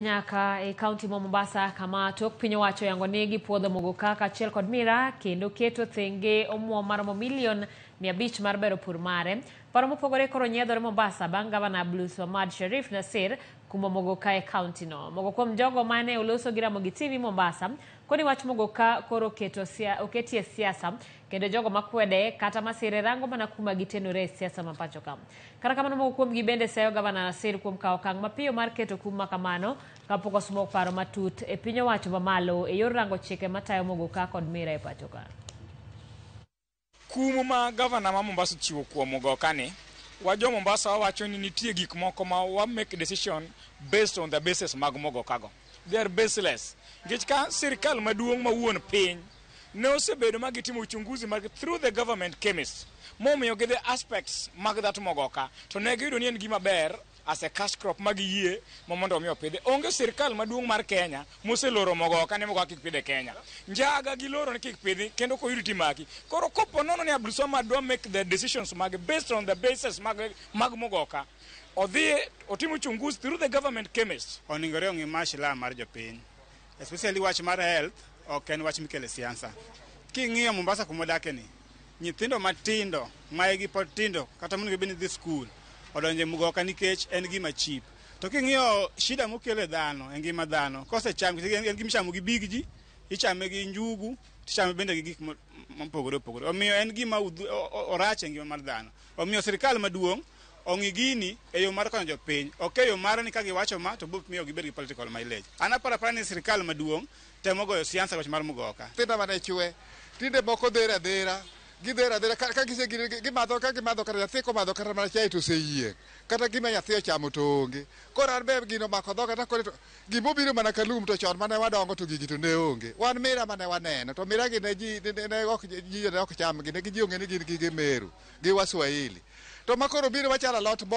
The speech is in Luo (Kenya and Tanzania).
Nyaka e kaunti ma Mombasa kama tok piny owacho oyango ni gipuodho muguka kaachiel kod miraa kendo keto thenge omuom maromo milion 500 mar bero pur mare. Paro mopogore koro nyiedhore Mombasa bang' gavana Abdulswamad Sharif Nassir kumo muguka e kaunti no. Moko kuom jogo mane oloso gi Ramogi TV Mombasa koni wach muguka koro oketo oketie siasa kendo jogo makwede kata masire rango mana kuma gitenore e siasa ma pacho ka. Kata kamano moko kuomgi bende seyo gavana Nassir kuom kawo okang' mapiyo mar keto kum ma kamano kapok osumo paro matut e piny owacho mamalo e yor rango chike matayo muguka kod mira e pacho ka. Kum ma gavana ma Mombasa ochiwo kuom mugoka ni, wa jo Mombasa wawacho ni nitie gik moko ma wa make decision based on the basis mag mugoka go. They are baseless. Nikech ka sirkal maduong' ma wuon piny ne osebedo ma gitimo uchunguzi mag through the government chemist momiyogi the aspects mag that mogoka to ne giyudo ni en gima ber as a cash crop ma giyie ma mondo omi opidhe. Onge sirkal maduong' mar Kenya moseloro mogoka ni mogoka kik pidh e Kenya. Njaga giloro ni kik pidhi kendo koyudi timaki. Koro kopo nono ni Abdulswamad dwa make the decisions mag based on the basis mag mogoka, odhi otim uchunguzi through the government chemist. Oningore ong'i maslaha mar jopiny. Especially wach mar health ok en wach mikelo e siasa. King'iyo Mombasa kuma odake ni, nyithindo matindo ma higi pod tindo kata monego bed ni dhi skul odonjo e mugoka nikech en gima cheap. To king'iyo shida mokelo e dhano, e ngima dhano, kosecham en gima ichamo gi big ji, ichame gi njugu, tichame bende gi gik mopogore opogore. Omiyo en gima orach e ngima mar dhano. Omiyo sirkal maduong' ong'i gini e yo mar konyo jopiny, ok e yo mar ni ka giwacho ma to biro miyo gibed gi political mileage. An aparo apara ni sirkal maduong' temo goyo siasa wach mar mugoka. Nyithindo mane chwe, tinde moko dhero adhera, gidhero adhera ka gise gimadho ka gimadho kata nyathi komadho kata mana chai to oseyieng'. Kata gima nyathi ochamo to onge. Koro an be gino omako dhoga takone to gimobiro mana ka lum to chon mane wadongo to gigi to ne onge. Wan mira mane waneno to mira gi ne ji ne ok ji ne ok cham gi ne ji ong'e ni gin gige Meru gi Waswahili. To ma koro biro machalo alot bo.